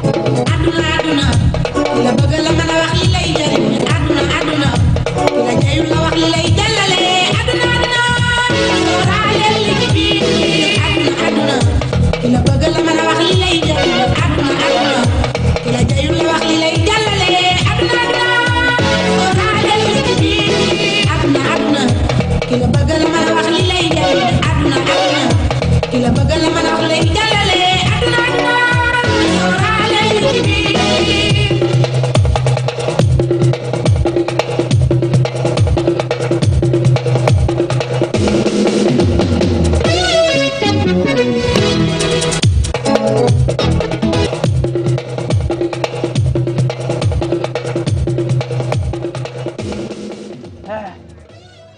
aduna la bëgg la mën a wax li lay jëriñ aduna ki la jeyul la wax li lay jàllale aduna sooraaleel li ci biir aduna ki la bëgg la mën a wax li lay jëriñ aduna ki la jeyul la wax li lay jàllale aduna sooraaleel li ci biir aduna ki la bëgg la mën a wax li lay jëriñ aduna ki la bëgg la mën a wax li lay jàllale aduna sooraaleel li ci biir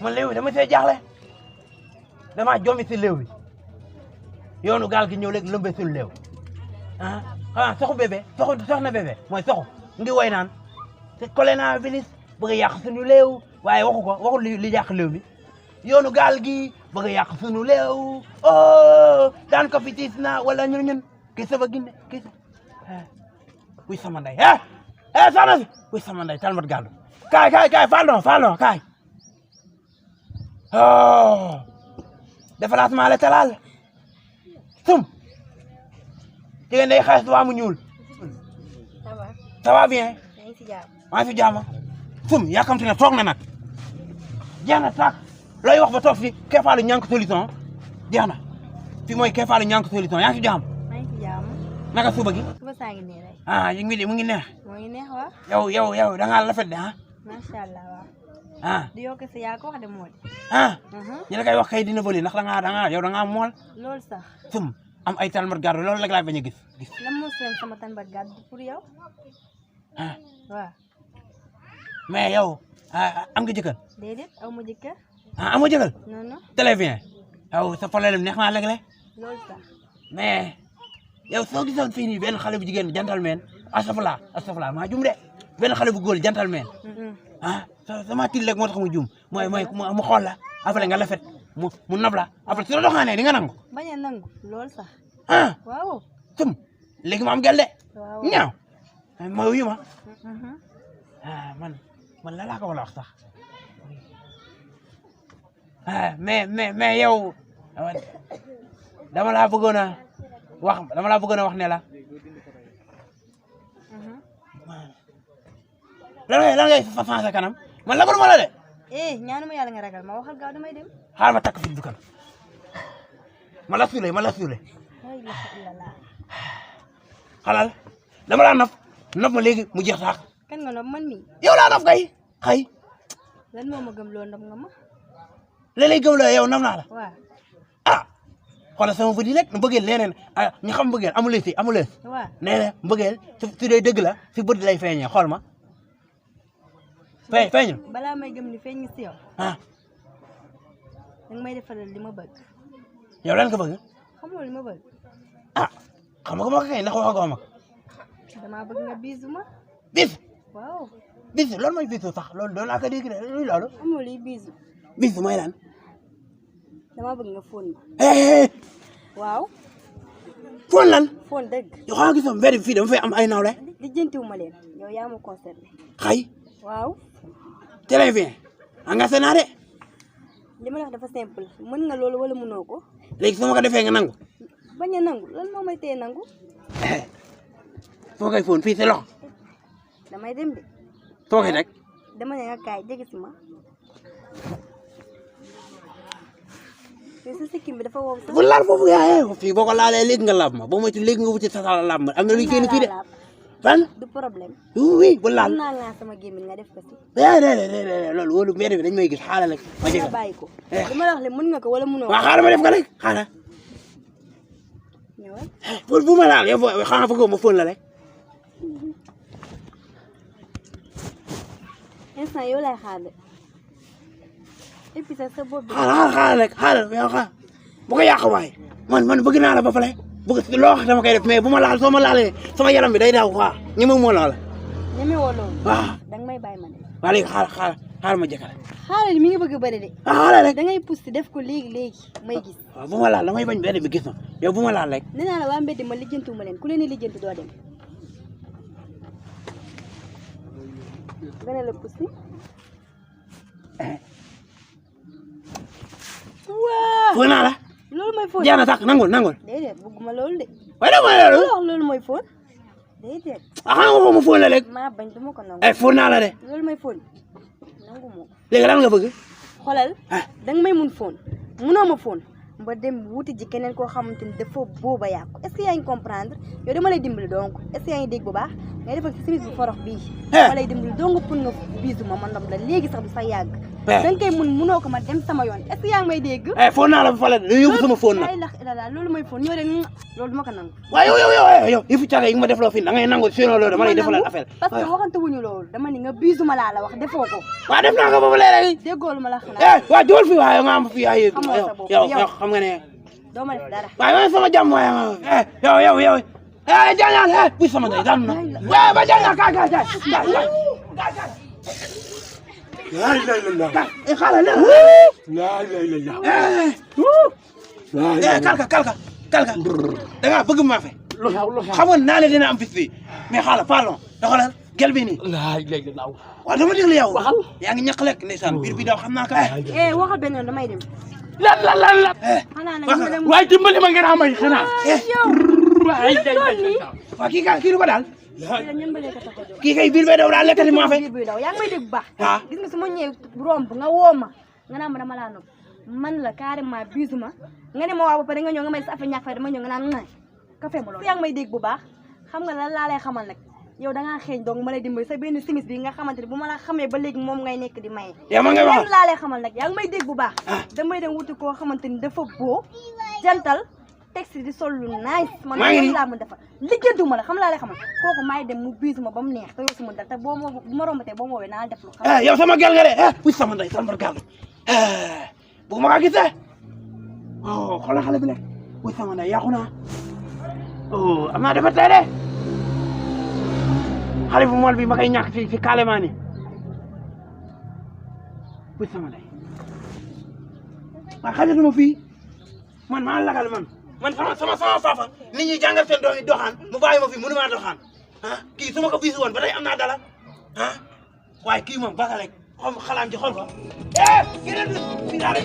man léew dama see jaaxle dama jommi si léew bi yoonu gaal gi ñëw léegi lëmbe sul léew ah soxu bébé soxna bébé mooy soxu ngi woy naan te coronavirus bëgg a yàq suñu léew waaye waxu li yàq léew bi yoonu gaal gi bëgg a yàq suñu léew oh daan ko fi tiis na wala ñun kii sama ginne kii wuy sama ndey soxna si wuy sama ndey talmat gàllu kaay fallon kaay oh déplacement la talaal sum jigéen day xees waa mu ñuul ça va bien maa ngi si jàmm sum yàkkamti na toog na nag jeex na sax looy wax ba toog fi Keefaalu ñànk solution jeex na fi mooy Keefaalu ñànk solution yaa ngi si jàmm naka suba gi mu ngi neex yow da ngaa rafet de macha allah waaw. ah di yokk si yaa ko wax de moo di. ñu la koy wax kay dina bëri ndax da ngaa mool. loolu sax. sum am ay talmat gàddu loolu la laa bañ a gis. lan moo seen sama talmat gàddu pour yow. waaw. mais yow am nga jëkkër. déedéet aw ma jëkkër. amoo jëkkër. non non. très bien yow sa problème neex naa léeg-léeg. loolu sax. mais yow soo gisoon fii nii benn xale bu jigéen gentleman astafurlah maa jum de benn xale bu góor gentleman sama til rek moo tax mu jum mooy mu xool la après nga lafet mu nab la après su la doxaanee di nga nangu. bañ a nangu loolu sax. waaw. sum léegi ma am gel de. waaw ñaaw ma wuyu ma. man la laa ko war a wax sax mais yow dama laa bëggoon a wax ne la. lan ngay fa sa kanam man la ma la de. ñaanu ma yàlla nga ragal ma waxal gaaw damay dem. xaaral ma takk fi dukan ma la suule. xalal dama laa nopp ma léegi mu jeex sax. kan nga nopp man mii. yow laa nopp kay xëy. lan moo ma gëm loo nopp nga ma. léeg-léeg gëm la yow nopp naa la. waaw. xoolal sama bët yi rek mbëggeel leneen ñu xam mbëggeel amuleen. waaw nee na mbëggeel su dee dëgg la si bët lay feeñee xool ma. feeñul balaa may gëm ni feeñ si yow. danga may defalal li ma bëgg. yow lan nga bëgg. xamoo li ma bëgg. xam nga ma ko kay ndax waxagoo ma. damaa bëgg nga bisu ma. bis. waaw. bisu loolu mooy bisu sax loolu doon naa ko dégg de luy loolu. xamoo liy bisu. bisu mooy lan. damaa bëgg nga fóon ma. waaw. fóon lan. fóon dëgg. yow xanaa gisoon mbedd bi fii dama fay am ay nawle. lijjantiwu ma leen. yow yaa ma concerné. xay. waaw. très bien. engagé naa de. li ma la wax dafa simple mën nga loolu wala mënoo ko. léegi su ma ko defee nga nangu. bañ a nangu lan moo may téye nangu. foo koy fóon fii si loxo. damay dem de. foo koy rek. dama ne nga kaay jege si ma. mais sa sikkim bi dafa wow sax. bu laal foofu yaa fii boo ko laalee léegi nga laab ma boo moytu léegi nga wuti sa sala laab ma am na luy génn fii de. fan. du problème. oui bu laal. mën naa laa sama gémmiñ nga def ko si. déedéet loolu wóolu mbedd bi dañ may gis xaaral rek. ma jege bàyyi ko. li ma la wax le mën nga ko wala mënoo ko. waaw xaaral ma def ko rek xaaral. ñëwal. bu ma laal yow xanaa foogoo ma fóon la rek. instant yow lay xaar de. et puis sa bopp bi. xaaral rek xaaral yow xaaral bu ko yàq waay man bëgg naa la ba pare bëgg loo wax dama koy def mais bu ma laal soo ma laalee sama yaram bi day daaw quoi ñeme moo loola. ñeme woo loolu. waaw danga may bàyyi ma de. waaw léegi xaaral ma jëkkër. xaaral mi ngi bëgg a bëri de. xaaral rek da ngay pousse def ko léegi may gis. waaw bu ma laal damay bañ benn bi gis ma yow bu ma laal rek. nee naa la waa mbedd ma lijjantiwuma leen ku leen di lijjanti doo dem. nga ne la pusi. waa. fóon naa la. loolu mooy fóon. jeex na sax nangul. déedéet bëgguma loolu de. waaye dama loolu. loolu mooy fóon. déedéet. ah xam nga foofu ma fóon la léegi. maa bañ duma ko nangu. fóon naa la de. loolu mooy fóon nangu moo. léegi lan nga bëgg. xoolal. danga may mun fóon munoo ma fóon ba dem wuti ji keneen koo xamante ni dafa booba yàqu est-ce que yaa ngi comprendre yow dama lay dimbali donc est-ce que yaa ngi dégg bu baax ngay defal ci simis bu forox bii. dama lay dimbali donc pour nga bisu ma ndam la léegi sax du sa yàgg. danga koy munoo ko ma dem sama yoon est-ce que yaa ngi may dégg. fóon naa la ba fale da yóbbu sama fóon na. loolu mooy fóon ñoo de loolu duma ko nangu. waaye yow yëfu caaga yi nga ma defloo fii da ngay nangu sinon loolu dama lay defalal affaire. parce que waxante wuñu loolu dama ni nga bisu ma laa la wax defoo ko. waaw def naa ko ba léegi. déggoolu ma la xanaa. waaw jóol fii waaye nga am fii ay yow xam nga ne. doo ma def dara. waaye man sama jàmm waaye yow jaañaan bu sama ndey daanu na waaye ba jaañaan kaay laa ilaaha illallaah xaaral laa ilaaha illallaah kalka da nga bëgg ma fe xam nga naa ne dina am bis bi mais xaaral pardon da xoolal gel bi nii laa ilaaha illallaah waaw dama déglu yow yaa ngi ñaq lekk ndeysaan biir bi daw xam naa ko waxal benn yoon damay dem. lan xanaa nag ma dem. waaye dimbali ma ngeen amay xanaa waaw kii du ko daal ñëmbalee ko tax a jóg. kii kay biir bee daw daal lekkati maa fe biir bi daw yaa ngi may dégg bu baax. waaw gis nga su ma ñëwee romb nga woo ma nga naan ma dama laa nopp man la carrément bisu ma nga ne ma waaw ba pare nga ñëw nga may sa affaire ñàkk fay dama ñëw nga naan naaj café ma loolu yaa ngi may dégg bu baax xam nga lan laa lay xamal nag yow da ngaa xeeñ donc ma lay dimbali sa benn simis bi nga xamante ne bu ma la xamee ba léegi moom ngay nekk di maye. yow ma ngay wax lan laa lay xamal nag yaa ngi may dégg bu baax. damay dem wuti koo xamante ni dafa boo jantal texte di sol lu nice. man loolu laa mën defar liggéeyantuma la xam laa lay xamal kooku maay dem mu biisu ma ba mu neex te yow si mu dal te boo ma bu ma rombatee boo ma woowee naa def lu xam. yow sama gel nga de wuy sama ndey sama gel bu ma ko gisee xoolal xale bi le wuy sama ndey yàqu naa am naa dafa tey de xale bu mool bi ma koy ñàkk ci carrément ni wuy sama ndey waaye xajatuma fii man maa lagal man sama fafa nit ñi jàngal seen doom yi doxaan mu bàyyi ma fi mënu maa doxaan kii su ma ko bisu woon ba tey am naa dala waaye kii moom baka rek xom xalaam ci xol ko kii na du fi daal di